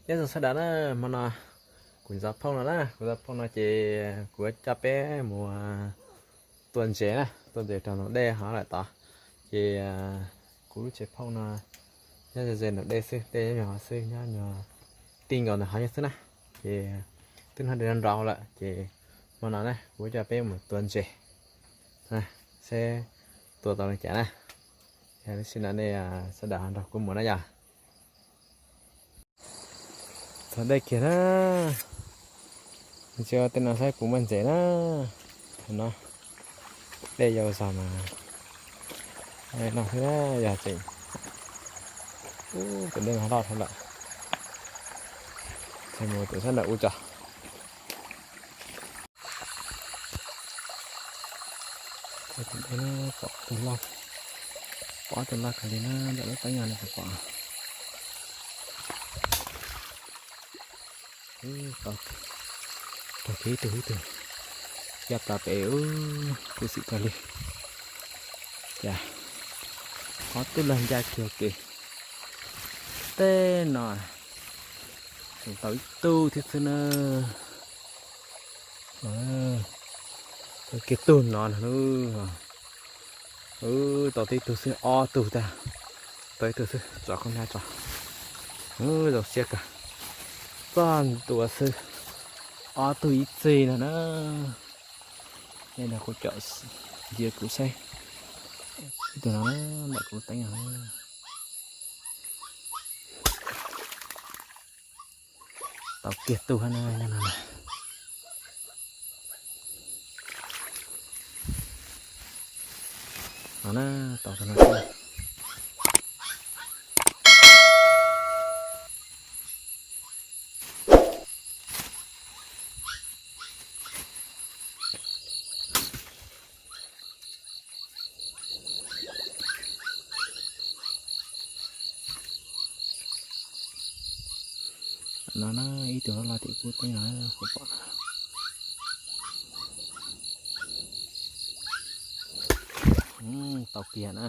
Nyob zoo sawv daws na, hmo no kuv ntxov phooj no na, kuv ntxov phooj no ces kuv coj peb mus tua ntses na, tua ntses rau ntug dej hov lawm tod. Ces kuv lub tsev phooj no nyob ze ze ntug dej xwb, dej nyob nyuag hov xwb, nyob nyuag tij nkaus ntawm hov xwb na. Ces twb hnov dej nrov nrov lawm ces hmo no na kuv coj peb mus tua ntses seb tua tau li cas na. Yog li sim no nej sawv daws ho nrog kuv mus na yom. Txog dej kiag na, tsis ua tej no saib puas muaj ntses na. Thaum no dej yau zog mas no xwb na, yog tseem ub tus dej mas loj dhau lawm. Ces mus tus sab nram ub tso. Pom tus loj, pom tus loj kawg li na, ntawm lub teeb no ne pom. Raug kiag ib tug, ib tug ya plaws pem ub, khuv xim kawg li. Cas qhov twb los ncaj kiag kev tej no, tseem tau ib tug thiab xwb na. Kiag tug no na, tau tib tug xwb, ob tug tag, tau ib tug xwb, tso koj na tso. Zoo siab kawg, txog ntua xwb, ob tug ib txhis no na. Nej nrog kuv caum ntsia kuv saib ib tug no na, ntawm kuv teeb no. Tau kiag tug hab na, nyob no na. No na, tau tug no thiab. No na, ib tug loj loj tim kuv teeb no kuv pom. Tau kiag na.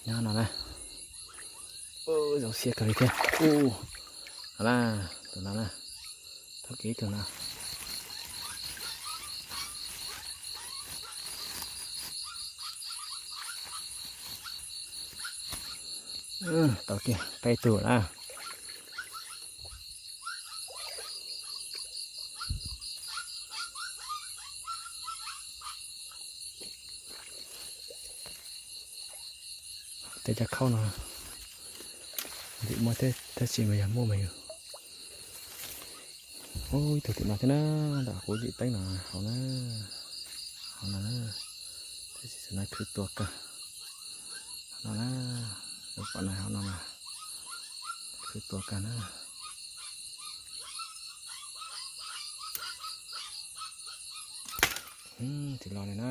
Nyob no na. Zoo siab kawg li thiab. No na, tus no na. Tau kiag ib tug no. Tau kiag peb tug na. Tej cov khaub no ntxim muaj thiab tab sis mas yog muaj mas yus. Ub, ib tug tim no thiab na, ntawm kuv yim teeb no hauv na, hauv no na, tab sis tam no khwv tuag kawg. No na, lub pom no hauv no mas khwv tuag kawg na. Tsis los li na.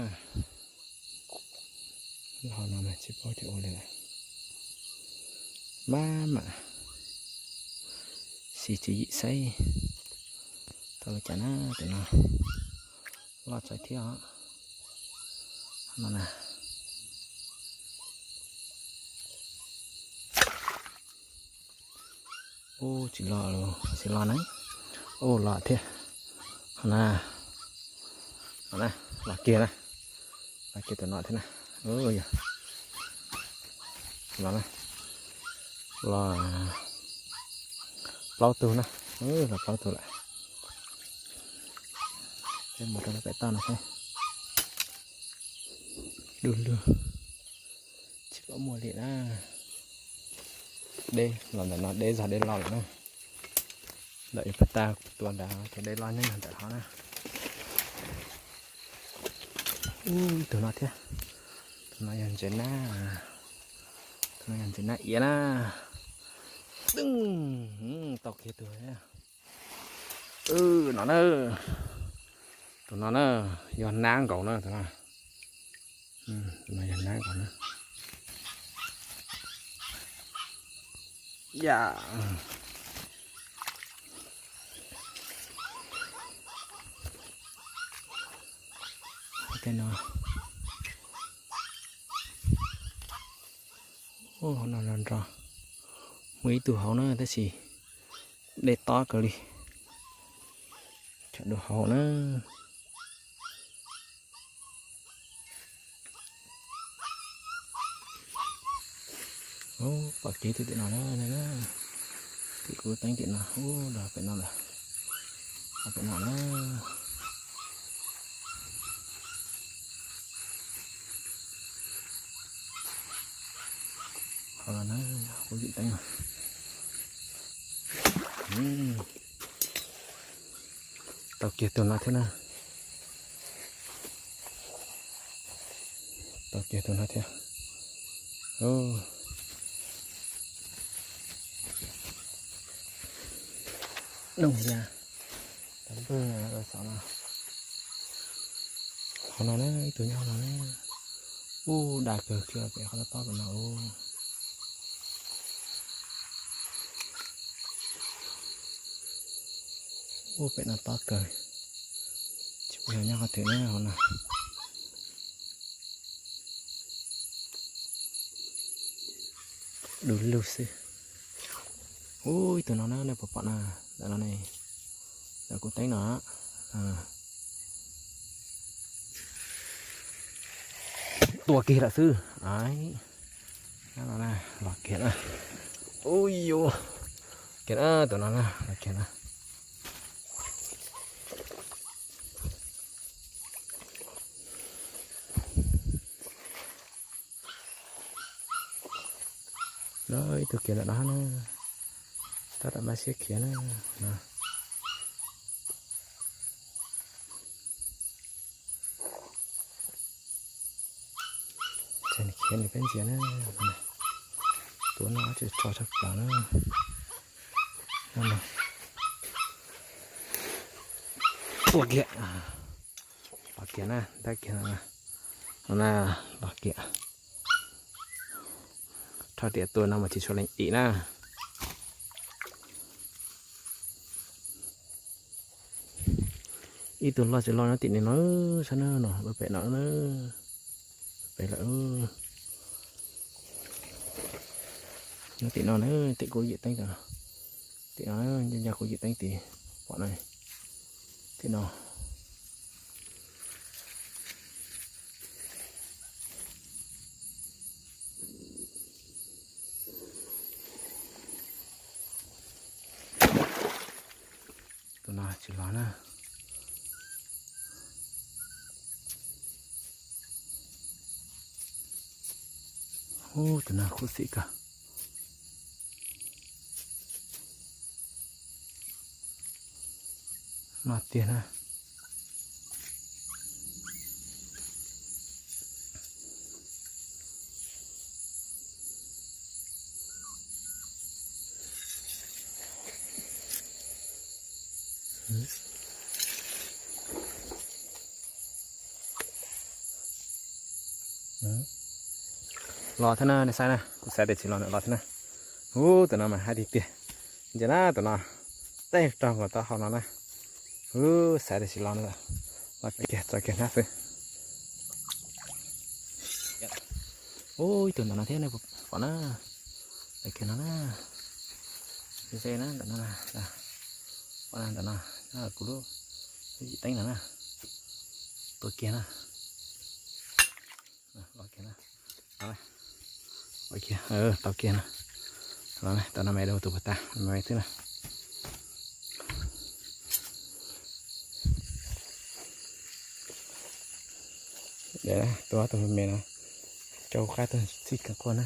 Lub hauv no mas tsis paub cov ua li lawm. Maj mam siv tswv yim saib tau li cas na, tus no loj tshaj thiab os. No na. Ub, tsis los, tsis los na. Ub, los thiab. Ho na, ho na, los kiag na. Los kiag tus no thiab na. Ub, yog los na, los plaub tug na. Los plaub tug lawm. Peb mus rau lub pem toj no seb. Du lug, tsis pom muaj li na. Deb los ntawm no deb zog deb loj lawm na. Ntawm ib pab tag tua ntawd ces deb loj nyob ntawm hov na. Ub, ib tug no thiab. Tus no yog ntses nab, tus no yog ntses nab iav na. Tw, tau kiag tug thiab. No na, tus no na, yog nab nkaus na tus no. Tus no yog nab nkaus na. Ya. Tej no, hauv no los nrog muaj ib tug hauv na tab sis Dej tob kawg li. Tsam dua hauv na. Ub, pom kev twg tim no na. Tim kuv teeb tim no, ub, los pem no lawm. Los pem no na. Qhov no na, kuv yim teeb no. Tau kiag tus no thiab na. Tau kiag tus no thiab. Noog ya. Tau npawg xov no. Qhov no na, ib tug nyob no na. Ub, dag kawg kiag pem qhov tob tob pem no. Ub, pem no tob kawg. Tsis paub yog nyob qhov twg na hauv no. Du lug xwb. Ub, ib tug no na, nej puas pom na? Ntawm no ne, ntawm kuv teeb no. Tua kiag lawm xwb. Los kiag na. Ub, yu, kiag na, tus no na, los kiag na. Ib tug kiag ntawm no na, tab tom mab siab khiav na. Ces nws khiav nws peb ntxias na. Tus no tsis tso tshaj plaws na. Tua kiag. Los kiag na, tab kiag no na. Los kiag. Rho tias tua no mas tsis tshua leej im na. Ib tug loj tsis loj nyob tim no, sab no no, pem no na. Pem lawm. Nyob tim no na, tim kuv yim teeb ntawm no. Tim no, nco nco kuv yim teeb tim pom na. Tim no. Tus no tsis los na. Ub, tus no khuv xim kawg. No tiag na. Los thiab na, nej saib na, kuv xav tias tsis los nws los thiab na. Ub, tus no mas hais tiag tiag. Ntsia na, tus no tej rog nkaus taub hau no na. Ub, xav tias tsis los na. Los kiag, tso kiag hnab xwb. Ub, ib tug ntawm no thiab nej pom na. Los kiag no na. Ze na, ntawm no na. Pom na, ntawm no, kuv lub yim teeb no na. Tua kiag na. Los kiag na. Los kiag, tau kiag na. Los na, tau no me dau tus puas tag, me xwb na. Tua tus me no, cau qab tus txij kawg quaj na.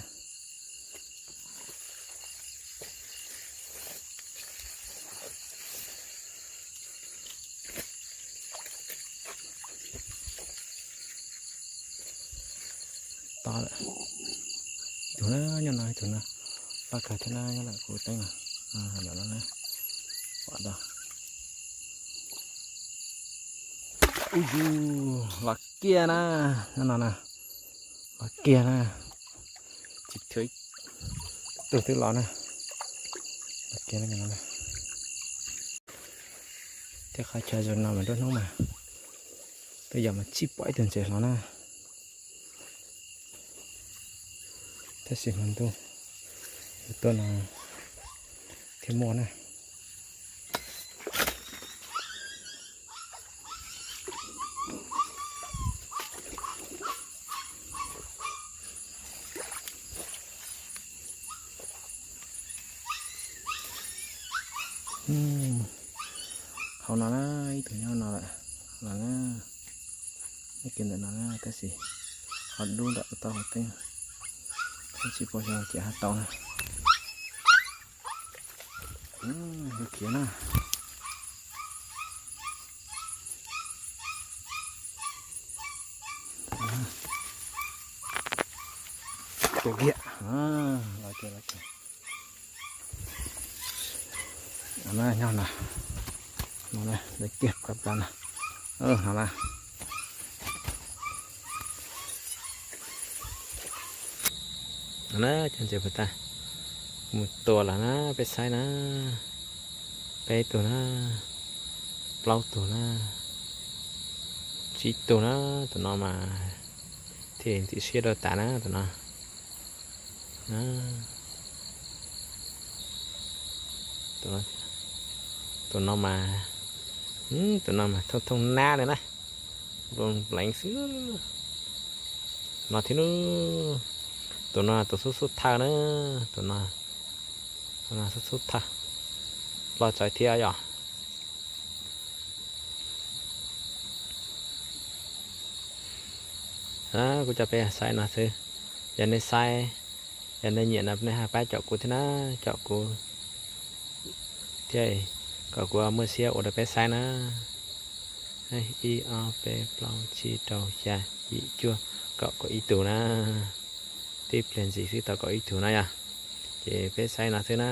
To lawm. Ib tug na, nyob no ib tug na. Loj kawg thiab na, nyob lawm kuv teeb no. Ntawm no na. Pom tau. Ub yus, los kiag na. Nyob no na. Los kiag na. Tsis thw ib tug twb los na. Los kiag na. Thiab qhov chaw zoo no mas nruab hnub mas tej zaum mas tsis pom ib tug ntses hlo na. Tab sis hmo ntuj tuaj no thiaj muaj na. Hauv no na, ib tug nyob no lawm, los na, nyob kiag ntawm no na, tab sis ho dub nram kuv taub hau teeb, tsis paub xyov ces ho tau na. Yuav khiav na. Tua kiag, los kiag, los kiag. Nyob no, no na, lawv kiag qab plab no, no na. No na cov ntses puas tag, mus tua lawm na, peb saib na, peb tug na, plaub tug na, tsib tug na, tus no mas thiaj ntxim siab rau tas na, tus no. Tus no mas, tus no mas thooj thooj nab li na, npleev xwb. No thiab, tus no tus xub xub thawj na, tus no, tus no xub xub thawj, ploj tsawv thiab yom. Kuv coj peb saib no xwb. Yog nej saib, yog nej nyiam no nej ho pab caum kuv thiab na, caum kuv thiab kom kuv muaj siab ua rau peb saib na. Ib ob peb plaub tsib rau xya yim cuaj kaum kaum ib tug na. Tib pliag ntxiv xwb tau kaum ib tug na yom. Ces peb saib no xwb na.